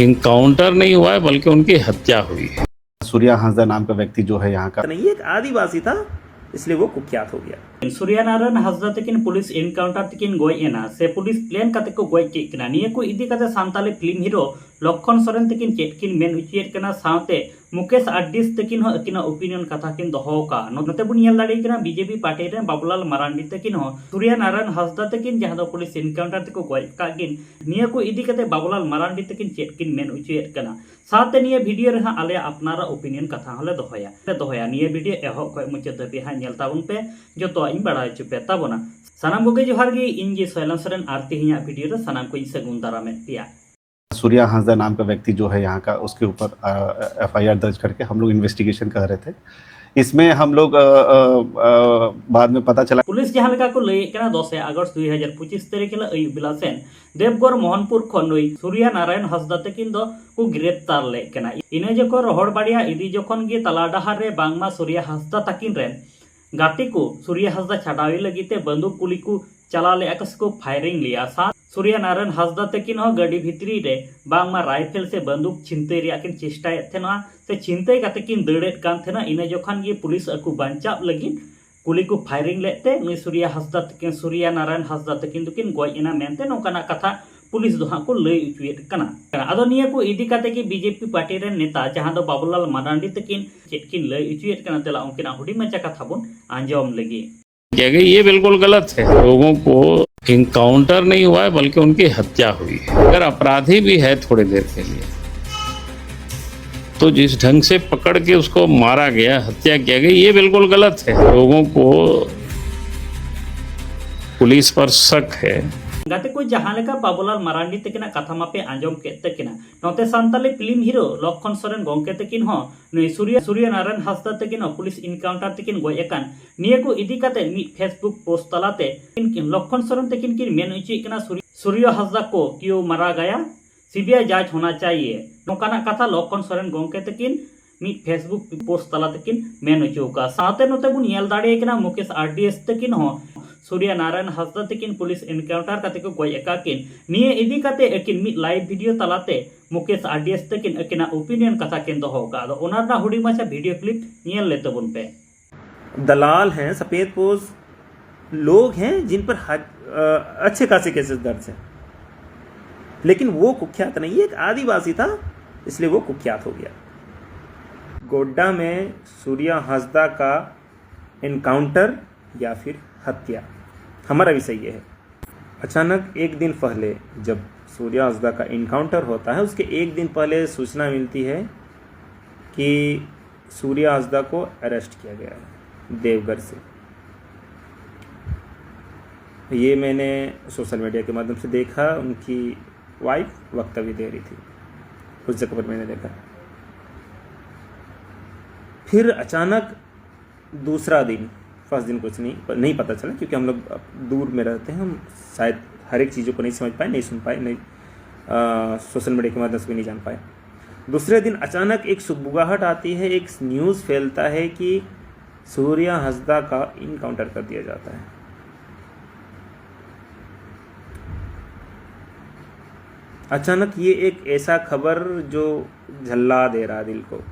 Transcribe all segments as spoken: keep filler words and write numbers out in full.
Encounter नहीं हुआ है, बल्कि उनकी हत्या हुई है। सूर्या हांसदा नाम का व्यक्ति जो है यहाँ का नहीं, ये एक आदिवासी था, इसलिए वो कुख्यात हो गया। सूर्यनारायण हांसदा तकिन पुलिस एनकाउंटर तकिन गोज ᱮᱱᱟ ᱥᱮ ᱯᱩᱞᱤᱥ ᱯᱞᱮᱱ ᱠᱟᱛᱮ ᱠᱚ ᱜᱚᱡ ᱠᱮᱫ ᱠᱤᱱᱟ, ᱱᱤᱭᱟᱹ ᱠᱚ ᱤᱫᱤ ᱠᱟᱛᱮ ᱥᱟᱱᱛᱟᱞᱤ ᱯᱷᱤᱞᱢ ᱦᱤᱨᱳ ᱞᱚᱠᱠᱷᱚᱱ ᱥᱚᱨᱮᱱ ᱛᱟᱹᱠᱤᱱ ᱪᱮᱫ ᱠᱤᱱ ᱢᱮᱱ ᱦᱚᱪᱚᱭᱮᱫ ᱠᱟᱱᱟ, ᱥᱟᱶᱛᱮ ᱢᱩᱠᱮᱥ ᱟᱨᱰᱤᱥ ᱛᱟᱹᱠᱤᱱ ᱦᱚᱸ ᱟᱹᱠᱤᱱᱟᱜ ᱚᱯᱤᱱᱤᱭᱚᱱ ᱠᱟᱛᱷᱟ ᱠᱤᱱ ᱫᱚᱦᱚ ᱟᱠᱟᱫᱼᱟ᱾ ᱱᱚᱛᱮ ᱵᱚᱱ ᱧᱮᱞ ᱫᱟᱲᱮᱭᱟᱜ ᱠᱟᱱᱟ ᱵᱤᱡᱮᱯᱤ ᱯᱟᱨᱴᱤ ᱨᱮᱱ ᱵᱟᱵᱩᱞᱟᱞ ᱢᱟᱨᱟᱱᱰᱤ ᱛᱟᱹᱠᱤᱱ ᱦᱚᱸ ᱥᱩᱨᱭᱟ ᱱᱟᱨᱟᱭᱚᱱ ᱦᱟᱸᱥᱫᱟ ᱛᱟᱹᱠᱤᱱ ᱡᱟᱦᱟᱸ ᱫᱚ ᱯᱩᱞᱤᱥ ᱮᱱᱠᱟᱣᱩᱱᱴᱟᱨ ᱛᱮᱠᱚ ᱜᱚᱡ ᱟᱠᱟᱫ ᱠᱤᱱ, ᱱᱤᱭᱟᱹ ᱠᱚ ᱤᱫᱤ ᱠᱟᱛᱮ ᱵᱟᱵᱩᱞᱟᱞ ᱢᱟᱨᱟᱱᱰᱤ ᱛᱟᱹᱠᱤᱱ ᱪᱮᱫ ᱠᱤᱱ ᱢᱮᱱ ᱦᱚᱪᱚᱭᱮᱫ ᱠᱟᱱᱟ᱾ ᱥᱟᱶᱛᱮ ᱱᱤᱭᱟᱹ ᱵᱷᱤᱰᱤᱭᱳ ᱨᱮᱦᱟᱸᱜ ᱟᱞᱮᱭᱟᱜ ᱟᱯᱱᱟᱨᱟᱜ ᱚᱯᱤᱱᱤᱭᱚᱱ ᱠᱟᱛᱷᱟ ᱦᱚᱸᱞᱮ ᱫᱚᱦᱚᱭᱟ ᱞᱮ ᱫᱚᱦᱚᱭᱟ ᱱᱤᱭᱟᱹ ᱵᱷᱤᱰᱤᱭᱳ ᱮᱦᱚᱵ ᱠᱷᱚᱱ ᱢᱩᱪᱟᱹᱫ ᱫᱷᱟᱹᱵᱤᱡ ᱦᱟᱸᱜ ᱧᱮᱞ ᱛᱟᱵᱚᱱ ᱯᱮ, ᱡᱚᱛᱚᱣᱟᱜ ᱤᱧ ᱵᱟᱲᱟᱭ ᱦᱚᱪᱚ ᱯᱮ ᱛᱟᱵᱚᱱᱟ᱾ ᱥᱟᱱᱟᱢ ᱠᱚᱜᱮ ᱡᱚᱦᱟᱨ ᱜᱮ, ᱤᱧ ᱜᱮ ᱥᱚᱭᱞᱚᱱ ᱥᱚᱨᱮᱱ ᱟᱨ ᱛᱮᱦᱮᱧᱟᱜ ᱵᱷᱤᱰᱤᱭᱳ ᱨᱮ ᱥᱟᱱᱟᱢ ᱠᱚᱧ ᱥᱟᱹᱜᱩᱱ ᱫᱟᱨᱟᱢᱮᱫ ᱯᱮᱭᱟ᱾ सूर्या हांसदा नाम का व्यक्ति जो है यहाँ का, उसके ऊपर एफआईआर दर्ज करके हम लोग इन्वेस्टिगेशन कर रहे थे। इसमें हम लोग अ, अ, अ, बाद में पता चला। ᱯᱩᱞᱤᱥ ᱡᱟᱦᱟᱸ ᱞᱮᱠᱟ ᱠᱚ ᱞᱟᱹᱭᱮᱫ ᱠᱟᱱᱟ, ᱫᱚᱥᱮ ᱟᱜᱚᱥᱴ ᱫᱩᱭ ᱦᱟᱡᱟᱨ ᱯᱚᱸᱪᱤᱥ ᱛᱟᱹᱨᱤᱠᱷ ᱦᱤᱞᱳᱜ ᱟᱹᱭᱩᱵ ᱵᱮᱞᱟ ᱥᱮᱱ ᱫᱮᱵᱽᱜᱚᱲ ᱢᱳᱦᱚᱱᱯᱩᱨ ᱠᱷᱚᱱ ᱱᱩᱭ ᱥᱩᱨᱭᱟ ᱱᱟᱨᱟᱭᱚᱱ ᱦᱟᱸᱥᱫᱟ ᱛᱟᱹᱠᱤᱱ ᱫᱚ ᱠᱚ ᱜᱨᱮᱯᱛᱟᱨ ᱞᱮᱫ ᱠᱟᱱᱟ᱾ ᱤᱱᱟᱹ ᱡᱚᱠᱷᱚᱱ ᱨᱚᱦᱚᱲ ᱵᱟᱲᱤᱭᱟ ᱤᱫᱤ ᱡᱚᱠᱷᱚᱱ ᱜᱮ ᱛᱟᱞᱟ ᱰᱟᱦᱟᱨ ᱨᱮ ᱵᱟᱝᱢᱟ ᱥᱩᱨᱭᱟ ᱦᱟᱸᱥᱫᱟ ᱛᱟᱹᱠᱤᱱ ᱨᱮᱱ ᱜᱟᱛᱮ ᱠᱚ ᱥᱩᱨᱭᱟ ᱦᱟᱸᱥᱫᱟ ᱪᱷᱟᱰᱟᱣᱮ ᱞᱟᱹᱜᱤᱫ ᱛᱮ ᱵᱟᱹᱱᱫᱩᱠ ᱜᱩᱞᱤ ᱠᱚ ᱪᱟᱞᱟᱣ ᱞᱮᱫᱼᱟ ᱠᱚ ᱥᱮᱠᱚ ᱯᱷᱟᱭᱨᱤᱝ ᱞᱮᱫᱼᱟ᱾ ᱥᱟᱶ ᱥᱩᱨᱭᱟ ᱱᱟᱨᱟᱭᱚᱱ ᱦᱟᱸᱥᱫᱟ ᱛᱟᱹᱠᱤᱱ ᱦᱚᱸ ᱜᱟᱹᱰᱤ ᱵᱷᱤᱛᱨᱤ ᱨᱮ ᱵᱟᱝᱢᱟ ᱨᱟᱭᱯᱷᱮᱞ ᱥᱮ ᱵᱟᱹᱱᱫᱩᱠ ᱪᱷᱤᱱᱛᱟᱹᱭ ᱨᱮᱭᱟᱜ ᱠᱤᱱ ᱪᱮᱥᱴᱟᱭᱮᱫ ᱛᱟᱦᱮᱱᱟ, ᱥᱮ ᱪᱷᱤᱱᱛᱟᱹᱭ ᱠᱟᱛᱮ ᱠᱤᱱ ᱫᱟᱹᱲᱮᱫ ᱠᱟᱱ ᱛᱟᱦᱮᱱᱟ᱾ ᱤᱱᱟᱹ ᱡᱚᱠᱷᱚᱱ ᱜᱮ ᱯᱩᱞᱤᱥ ᱟᱠᱚ ᱵᱟᱧᱪᱟᱣ ᱞᱟᱹᱜᱤᱫ ᱜᱩᱞᱤ ᱠᱚ ᱯᱷᱟᱭᱨᱤᱝ ᱞᱮᱫ ᱛᱮ ᱱᱩᱭ ᱥᱩᱨᱭᱟ ᱦᱟᱸᱥᱫᱟ ᱛᱟᱹᱠᱤᱱ, ᱥᱩᱨᱭᱟ ᱱᱟᱨᱟᱭᱚᱱ ᱦᱟᱸᱥᱫᱟ ᱛᱟᱹᱠᱤᱱ ᱫᱚᱠᱤᱱ ᱜᱚᱡ ᱮᱱᱟ ᱢᱮᱱᱛᱮ ᱱᱚᱝᱠᱟᱱᱟᱜ ᱠᱟᱛᱷᱟ ᱯᱩᱞᱤᱥ ᱫᱚ ᱦᱟᱸᱜ ᱠᱚ ᱞᱟᱹᱭ ᱦᱚᱪᱚᱭᱮᱫ ᱠᱟᱱᱟ᱾ ᱟᱫᱚ ᱱᱤᱭᱟᱹ ᱠᱚ ᱤᱫᱤ ᱠᱟᱛᱮ ᱜᱮ ᱵᱤᱡᱮᱯᱤ ᱯᱟᱨᱴᱤ ᱨᱮᱱ ᱱᱮᱛᱟ ᱡᱟᱦᱟᱸ ᱫᱚ ᱵᱟᱵᱩᱞᱟᱞ ᱢᱟᱨᱟᱱᱰᱤ ᱛᱟᱹᱠᱤᱱ ᱪᱮᱫ ᱠᱤᱱ ᱞᱟᱹᱭ ᱦᱚᱪᱚᱭᱮᱫ ᱠᱟᱱᱟ, ᱛᱮᱞᱟ ᱩᱱᱠᱤᱱᱟᱜ ᱦᱩᱰᱤᱧ ᱢᱟᱪᱷᱟ ᱠᱟᱛᱷᱟ ᱵᱚᱱ ᱟᱸᱡᱚᱢ ᱞᱮᱜᱮ᱾ क्या गई, ये बिल्कुल गलत है। लोगों को इनकाउंटर नहीं हुआ है, बल्कि उनकी हत्या हुई है। अगर अपराधी भी है थोड़ी देर के लिए, तो जिस ढंग से पकड़ के उसको मारा गया, हत्या किया गया, ये बिल्कुल गलत है। लोगों को पुलिस पर शक है। ᱜᱟᱛᱮ ᱠᱚ, ᱡᱟᱦᱟᱸ ᱞᱮᱠᱟ ᱵᱟᱵᱩᱞᱟᱞ ᱢᱟᱨᱟᱱᱰᱤ ᱛᱟᱹᱠᱤᱱᱟᱜ ᱠᱟᱛᱷᱟ ᱢᱟᱯᱮ ᱟᱸᱡᱚᱢ ᱠᱮᱫ ᱛᱟᱹᱠᱤᱱᱟ, ᱱᱚᱛᱮ ᱥᱟᱱᱛᱟᱞᱤ ᱯᱷᱤᱞᱢ ᱦᱤᱨᱳ ᱞᱚᱠᱠᱷᱚᱱ ᱥᱚᱨᱮᱱ ᱜᱚᱢᱠᱮ ᱛᱟᱹᱠᱤᱱ ᱦᱚᱸ ᱱᱩᱭ ᱥᱩᱨᱭᱟ ᱥᱩᱨᱭᱟ ᱱᱟᱨᱟᱭᱚᱱ ᱦᱟᱸᱥᱫᱟ ᱛᱟᱹᱠᱤᱱ ᱦᱚᱸ ᱯᱩᱞᱤᱥ ᱤᱱᱠᱟᱣᱩᱱᱴᱟᱨ ᱛᱮᱠᱤᱱ ᱜᱚᱡ ᱟᱠᱟᱱ, ᱱᱤᱭᱟᱹ ᱠᱚ ᱤᱫᱤ ᱠᱟᱛᱮ ᱢᱤᱫ ᱯᱷᱮᱥᱵᱩᱠ ᱯᱳᱥᱴ ᱛᱟᱞᱟᱛᱮ ᱞᱚᱠᱠᱷᱚᱱ ᱥᱚᱨᱮᱱ ᱛᱟᱹᱠᱤᱱ ᱠᱤᱱ ᱢᱮᱱ ᱦᱚᱪᱚᱭᱮᱫ ᱠᱟᱱᱟ, ᱥᱩᱨᱭᱟ ᱦᱟᱸᱥᱫᱟ ᱠᱚ ᱠᱤᱭᱳ ᱢᱟᱨᱟ ᱜᱟᱭᱟ, ᱥᱤᱵᱤᱟᱭ ᱡᱟᱸᱪ ᱦᱳᱱᱟ ᱪᱟᱭᱤᱭᱮ, ᱱᱚᱝᱠᱟᱱᱟᱜ ᱠᱟᱛᱷᱟ ᱞᱚᱠᱠᱷᱚᱱ ᱥᱚᱨᱮᱱ ᱜᱚᱢᱠᱮ ᱛᱟᱹᱠᱤᱱ ᱢᱤᱫ ᱯᱷᱮᱥᱵᱩᱠ ᱯᱳᱥᱴ ᱛᱟᱞᱟ ᱛᱮᱠᱤᱱ ᱢᱮᱱ ᱦᱚᱪᱚ ᱟᱠᱟᱫᱼᱟ᱾ ᱥᱟᱶᱛᱮ ᱱᱚᱛᱮ ᱵᱚᱱ ᱧᱮᱞ ᱫᱟᱲᱮᱭᱟᱜ ᱠᱟᱱᱟ ᱢᱩᱠᱮᱥ ᱟᱨᱰᱤᱮᱥ ᱛᱟᱹᱠᱤᱱ ᱦᱚᱸ ᱥᱩᱨᱭᱟ ᱱᱟᱨᱟᱭᱚᱱ ᱦᱟᱸᱥᱫᱟ ᱛᱟᱹᱠᱤᱱ ᱯᱩᱞᱤᱥ ᱮᱱᱠᱟᱣᱩᱱᱴᱟᱨ ᱠᱟᱛᱮ ᱠᱚ ᱜᱚᱡ ᱟᱠᱟᱫ ᱠᱤᱱ᱾ ᱱᱤᱭᱟᱹ ᱤᱫᱤ ᱠᱟᱛᱮ ᱟᱹᱠᱤᱱ ᱢᱤᱫ ᱞᱟᱭᱤᱵᱷ ᱵᱷᱤᱰᱤᱭᱳ ᱛᱟᱞᱟᱛᱮ ᱢᱩᱠᱮᱥ ᱟᱨ ᱰᱤ ᱮᱥ ᱛᱟᱹᱠᱤᱱ ᱟᱹᱠᱤᱱᱟᱜ ᱳᱯᱤᱱᱤᱭᱚᱱ ᱠᱟᱛᱷᱟ ᱠᱤᱱ ᱫᱚᱦᱚ ᱟᱠᱟᱫ᱾ ᱟᱫᱚ ᱚᱱᱟ ᱨᱮᱱᱟᱜ ᱦᱩᱰᱤᱧ ᱢᱟᱪᱷᱟ ᱵᱷᱤᱰᱤᱭᱳ ᱠᱞᱤᱯ ᱧᱮᱞ ᱞᱮ ᱛᱟᱵᱚᱱ ᱯᱮ᱾ दलाल हैं, सफेद पोश लोग हैं जिन पर हज-, अ, अच्छे खासे केसेस दर्ज हैं, लेकिन वो कुख्यात नहीं है। एक आदिवासी था, इसलिए वो कुख्यात हो गया। गोड्डा में सूर्या हांसदा का एनकाउंटर या फिर हत्या, हमारा विषय ये है। अचानक एक दिन पहले जब सूर्या हांसदा का इनकाउंटर होता है, उसके एक दिन पहले सूचना मिलती है कि सूर्या हांसदा को अरेस्ट किया गया है देवघर से। ये मैंने सोशल मीडिया के माध्यम से देखा, उनकी वाइफ वक्तव्य दे रही थी, उस जगह पर मैंने देखा। फिर अचानक दूसरा दिन, फर्स्ट दिन कुछ नहीं, नहीं पता चला, क्योंकि हम लोग अब दूर में रहते हैं, हम शायद हर एक चीज़ों को नहीं समझ पाए, नहीं सुन पाए, नहीं सोशल मीडिया के माध्यम से भी नहीं जान पाए। दूसरे दिन अचानक एक सुगबुगाहट आती है, एक न्यूज़ फैलता है कि सूर्या हांसदा का इनकाउंटर कर दिया जाता है। अचानक ये एक ऐसा खबर जो झल्ला दे रहा है दिल को।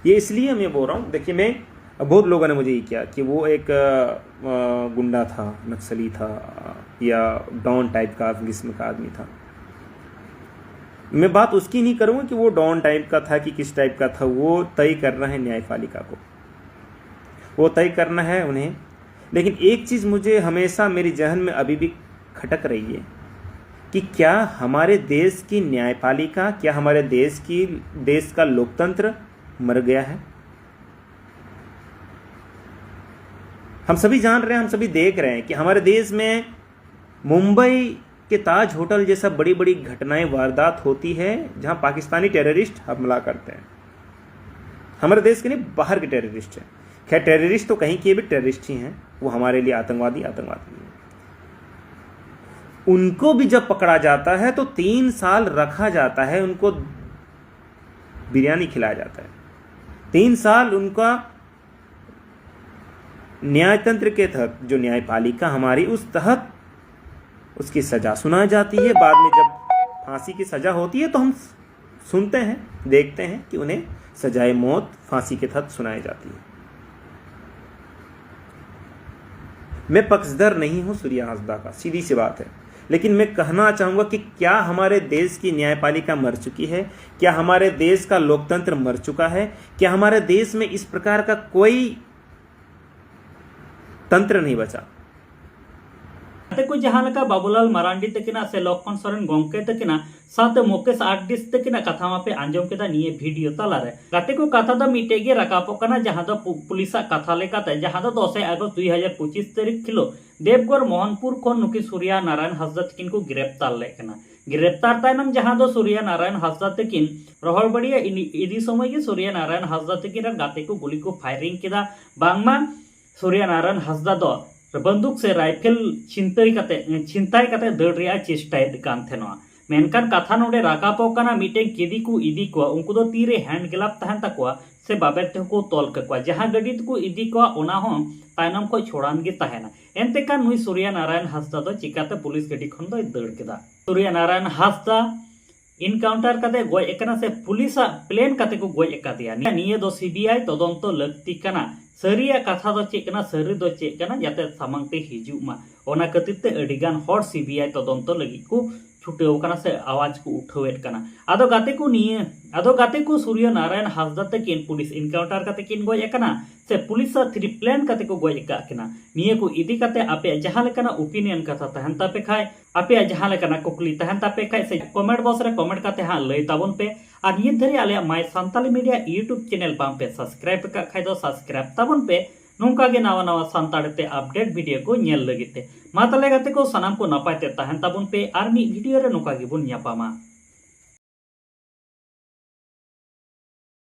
ये इसलिए मैं बोल रहा हूँ, देखिए, मैं, बहुत लोगों ने मुझे ये किया कि वो एक अ, अ, गुंडा था, नक्सली था, या डॉन टाइप का किस्म का आदमी था। मैं बात उसकी नहीं करूँगा कि वो डॉन टाइप का था कि किस टाइप का था, वो तय करना है न्यायपालिका को, वो तय करना है उन्हें। लेकिन एक चीज़ मुझे हमेशा मेरी जहन में अभी भी खटक रही है कि क्या हमारे देश की न्यायपालिका, क्या हमारे देश की, देश का लोकतंत्र मर गया है? हम सभी जान रहे हैं, हम सभी देख रहे हैं कि हमारे देश में मुंबई के ताज होटल जैसा बड़ी बड़ी घटनाएं, वारदात होती है, जहां पाकिस्तानी टेररिस्ट हमला करते हैं। हमारे देश के नहीं, बाहर के टेररिस्ट हैं। खैर, टेररिस्ट तो कहीं के भी टेररिस्ट ही हैं, वो हमारे लिए आतंकवादी आतंकवादी हैं। उनको भी जब पकड़ा जाता है तो तीन साल रखा जाता है, उनको बिरयानी खिलाया जाता है। तीन साल उनका न्यायतंत्र के तहत, जो न्यायपालिका हमारी, उस तहत उसकी सज़ा सुनाई जाती है। बाद में जब फांसी की सज़ा होती है तो हम सुनते हैं, देखते हैं कि उन्हें सजाए मौत फांसी के तहत सुनाई जाती है। मैं पक्षधर नहीं हूं सूर्या हांसदा का, सीधी सी बात है, लेकिन मैं कहना चाहूंगा कि क्या हमारे देश की न्यायपालिका मर चुकी है? क्या हमारे देश का लोकतंत्र मर चुका है? क्या हमारे देश में इस प्रकार का कोई तंत्र नहीं बचा? ᱜᱟᱛᱮ ᱠᱚ, ᱡᱟᱦᱟᱸ ᱞᱮᱠᱟ ᱵᱟᱵᱩᱞᱟᱞ ᱢᱟᱨᱟᱱᱰᱤ ᱛᱟᱹᱠᱤᱱᱟᱜ ᱥᱮ ᱞᱚᱠᱷᱢᱚᱱ ᱥᱚᱨᱮᱱ ᱜᱚᱢᱠᱮ ᱛᱟᱹᱠᱤᱱᱟᱜ ᱥᱟᱶᱛᱮ ᱢᱩᱠᱮᱥ ᱟᱨᱰᱤᱥ ᱛᱟᱹᱠᱤᱱᱟᱜ ᱠᱟᱛᱷᱟ ᱢᱟᱯᱮ ᱟᱸᱡᱚᱢ ᱠᱮᱫᱟ ᱱᱤᱭᱟᱹ ᱵᱷᱤᱰᱤᱭᱳ ᱛᱟᱞᱟᱨᱮ᱾ ᱜᱟᱛᱮ ᱠᱚ, ᱠᱟᱛᱷᱟ ᱫᱚ ᱢᱤᱫᱴᱮᱡ ᱜᱮ ᱨᱟᱠᱟᱵᱚᱜ ᱠᱟᱱᱟ, ᱡᱟᱦᱟᱸ ᱫᱚ ᱯᱩ- ᱯᱩᱞᱤᱥᱟᱜ ᱠᱟᱛᱷᱟ ᱞᱮᱠᱟᱛᱮ, ᱡᱟᱦᱟᱸ ᱫᱚ ᱫᱚᱥᱮᱭ ᱟᱜᱚᱥᱴ ᱫᱩᱭ ᱦᱟᱡᱟᱨ ᱯᱚᱸᱪᱤᱥ ᱛᱟᱹᱨᱤᱠᱷ ᱦᱤᱞᱳᱜ ᱫᱮᱵᱽᱜᱚᱲ ᱢᱳᱦᱚᱱᱯᱩᱨ ᱠᱷᱚᱱ ᱱᱩᱠᱤᱱ ᱥᱩᱨᱭᱟ ᱱᱟᱨᱟᱭᱚᱱ ᱦᱟᱸᱥᱫᱟ ᱛᱟᱹᱠᱤᱱ ᱠᱚ ᱜᱨᱮᱯᱛᱟᱨ ᱞᱮᱫ ᱠᱤᱱᱟ᱾ ᱜᱨᱮᱯᱛᱟᱨ ᱛᱟᱭᱱᱚᱢ ᱡᱟᱦᱟᱸ ᱫᱚ ᱥᱩᱨᱭᱟ ᱱᱟᱨᱟᱭᱚᱱ ᱦᱟᱸᱥᱫᱟ ᱛᱟᱹᱠᱤᱱ ᱨᱚᱦᱚᱲᱵᱟᱲᱤᱭᱟ ᱤᱱᱤ- ᱤᱫᱤ ᱥᱚᱢᱚᱭ ᱜᱮ ᱥᱩᱨᱭᱟ ᱱᱟᱨᱟᱭᱚᱱ ᱦᱟᱸᱥᱫᱟ ᱛᱟᱹᱠᱤᱱ ᱨᱮᱱ ᱜᱟᱛᱮ ᱠᱚ ᱜᱩᱞᱤ ᱠᱚ ᱯᱷᱟᱭᱨᱤᱝ ᱠᱮᱫᱟ᱾ ᱵᱟᱝᱢᱟ ᱥᱩᱨᱭᱟ ᱱᱟᱨᱟᱭᱚᱱ ᱦᱟᱸᱥᱫᱟ ᱫᱚ ᱵᱟᱱᱫᱩᱠ ᱥᱮ ᱨᱟᱭᱯᱷᱮᱞ ᱪᱷᱤᱱᱛᱟᱹᱭ ᱠᱟᱛᱮ, ᱪᱷᱤᱱᱛᱟᱭ ᱠᱟᱛᱮ ᱫᱟᱹᱲ ᱨᱮᱭᱟᱜ ᱮ ᱪᱮᱥᱴᱟᱭᱮᱫ ᱠᱟᱱ ᱛᱟᱦᱮᱱᱚᱜᱼᱟ᱾ ᱢᱮᱱᱠᱷᱟᱱ ᱠᱟᱛᱷᱟ ᱱᱚᱰᱮ ᱨᱟᱠᱟᱵᱚᱜ ᱠᱟᱱᱟ, ᱢᱤᱫᱴᱮᱱ ᱠᱮᱫᱤ ᱠᱚ ᱤᱫᱤ ᱠᱚᱣᱟ, ᱩᱱᱠᱩ ᱫᱚ ᱛᱤᱨᱮ ᱦᱮᱱᱰ ᱜᱞᱟᱵᱷ ᱛᱟᱦᱮᱱ ᱛᱟᱠᱚᱣᱟ ᱥᱮ ᱵᱟᱵᱮᱨ ᱛᱮᱦᱚᱸ ᱠᱚ ᱛᱚᱞ ᱠᱟᱠᱚᱣᱟ᱾ ᱡᱟᱦᱟᱸ ᱜᱟᱹᱰᱤ ᱛᱮᱠᱚ ᱤᱫᱤ ᱠᱚᱣᱟ, ᱚᱱᱟ ᱦᱚᱸ ᱛᱟᱭᱱᱚᱢ ᱠᱷᱚᱱ ᱪᱷᱚᱲᱟᱱ ᱜᱮ ᱛᱟᱦᱮᱱᱟ᱾ ᱮᱱᱛᱮ ᱠᱷᱟᱱ ᱱᱩᱭ ᱥᱩᱨᱭᱟ ᱱᱟᱨᱟᱭᱚᱱ ᱦᱟᱸᱥᱫᱟ ᱫᱚ ᱪᱤᱠᱟᱛᱮ ᱯᱩᱞᱤᱥ ᱜᱟᱹᱰᱤ ᱠᱷᱚᱱ ᱫᱚᱭ ᱫᱟᱹᱲ ᱠᱮᱫᱟ? ᱥᱩᱨᱭᱟ ᱱᱟᱨᱟᱭᱚᱱ ᱦᱟᱸᱥᱫᱟ ᱤᱱᱠᱟᱣᱩᱱᱴᱟᱨ ᱠᱟᱛᱮ ᱜᱚᱡ ᱟᱠᱟᱱᱟ ᱥᱮ ᱯᱩᱞᱤᱥᱟᱜ ᱯᱞᱮᱱ ᱠᱟᱛᱮ ᱠᱚ ᱜᱚᱡ ᱟᱠᱟᱫᱮᱭᱟ? ᱱᱤᱭᱟᱹ ᱫᱚ ᱥᱤᱵᱤᱟᱭ ᱛᱚᱫᱚᱱᱛᱚ ᱞᱟᱹᱠᱛᱤ ᱠᱟᱱᱟ᱾ ᱥᱟᱹᱨᱤᱭᱟᱜ ᱠᱟᱛᱷᱟ ᱫᱚ ᱪᱮᱫ ᱠᱟᱱᱟ, ᱥᱟᱹᱨᱤ ᱫᱚ ᱪᱮᱫ ᱠᱟᱱᱟ, ᱡᱟᱛᱮ ᱥᱟᱢᱟᱝ ᱛᱮ ᱦᱤᱡᱩᱜ ᱢᱟ᱾ ᱚᱱᱟ ᱠᱷᱟᱹᱛᱤᱨ ᱛᱮ ᱟᱹᱰᱤ ᱜᱟᱱ ᱦᱚᱲ ᱥᱤᱵᱤᱟᱭ ᱛᱚᱫᱚᱱᱛᱚ ᱞᱟᱹᱜᱤᱫ ᱠᱚ ᱪᱷᱩᱴᱟᱹᱣ ᱠᱟᱱᱟ ᱥᱮ ᱟᱣᱟᱡ ᱠᱚ ᱩᱴᱷᱟᱹᱣᱮᱫ ᱠᱟᱱᱟ᱾ ᱟᱫᱚ ᱜᱟᱛᱮ ᱠᱚ ᱱᱤᱭᱟᱹ ᱟᱫᱚ ᱜᱟᱛᱮ ᱠᱚ, ᱥᱩᱨᱭᱚ ᱱᱟᱨᱟᱭᱚᱱ ᱦᱟᱸᱥᱫᱟ ᱛᱟᱹᱠᱤᱱ ᱯᱩᱞᱤᱥ ᱤᱱᱠᱟᱣᱩᱱᱴᱟᱨ ᱠᱟᱛᱮ ᱠᱤᱱ ᱜᱚᱡ ᱟᱠᱟᱱᱟ ᱥᱮ ᱯᱩᱞᱤᱥᱟᱜ ᱛᱷᱨᱤ ᱯᱞᱮᱱ ᱠᱟᱛᱮ ᱠᱚ ᱜᱚᱡ ᱟᱠᱟᱫ ᱠᱤᱱᱟ? ᱱᱤᱭᱟᱹ ᱠᱚ ᱤᱫᱤ ᱠᱟᱛᱮ ᱟᱯᱮᱭᱟᱜ ᱡᱟᱦᱟᱸ ᱞᱮᱠᱟᱱᱟᱜ ᱳᱯᱤᱱᱤᱭᱚᱱ ᱠᱟᱛᱷᱟ ᱛᱟᱦᱮᱱ ᱛᱟᱯᱮ ᱠᱷᱟᱡ, ᱟᱯᱮᱭᱟᱜ ᱡᱟᱦᱟᱸ ᱞᱮᱠᱟᱱᱟᱜ ᱠᱩᱠᱞᱤ ᱛᱟᱦᱮᱱ ᱛᱟᱯᱮ ᱠᱷᱟᱡ ᱥᱮ ᱠᱚᱢᱮᱱᱴ ᱵᱚᱠᱥ ᱨᱮ ᱠᱚᱢᱮᱱᱴ ᱠᱟᱛᱮ ᱦᱟᱸᱜ ᱞᱟᱹᱭ ᱛᱟᱵᱚᱱ ᱯᱮ᱾ ᱟᱨ ᱱᱤᱛ ᱫᱷᱟᱹᱨᱤᱡ ᱟᱞᱮᱭᱟᱜ ᱢᱟᱭ ᱥᱟᱱᱛᱟᱞᱤ ᱢᱤᱰᱤᱭᱟ ᱭᱩᱴᱩᱵᱽ ᱪᱮᱱᱮᱞ ᱵᱟᱝ ᱯᱮ ᱥᱟᱵᱥᱠᱨᱟᱭᱤᱵ ᱟᱠᱟᱫ ᱠᱷᱟᱡ ᱫᱚ ᱥᱟᱵᱥᱠᱨᱟᱭᱤᱵ ᱛᱟᱵᱚᱱ ᱯᱮ, ᱱᱚᱝᱠᱟ ᱜᱮ ᱱᱟᱣᱟ ᱱᱟᱣᱟ ᱥᱟᱱᱛᱟᱲᱤ ᱛᱮ ᱟᱯᱰᱮᱴ ᱵᱷᱤᱰᱤᱭᱳ ᱠᱚ ᱧᱮᱞ ᱞᱟᱹᱜᱤᱫ ᱛᱮ᱾ ᱢᱟ ᱛᱟᱦᱞᱮ ᱜᱟᱛᱮ ᱠᱚ, ᱥᱟᱱᱟᱢ ᱠᱚ ᱱᱟᱯᱟᱭ ᱛᱮ ᱛᱟᱦᱮᱱ ᱛᱟᱵᱚᱱ ᱯᱮ, ᱟᱨ ᱢᱤᱫ ᱵᱷᱤᱰᱤᱭᱳ ᱨᱮ ᱱᱚᱝᱠᱟ ᱜᱮᱵᱚᱱ ᱧᱟᱯᱟᱢᱟ᱾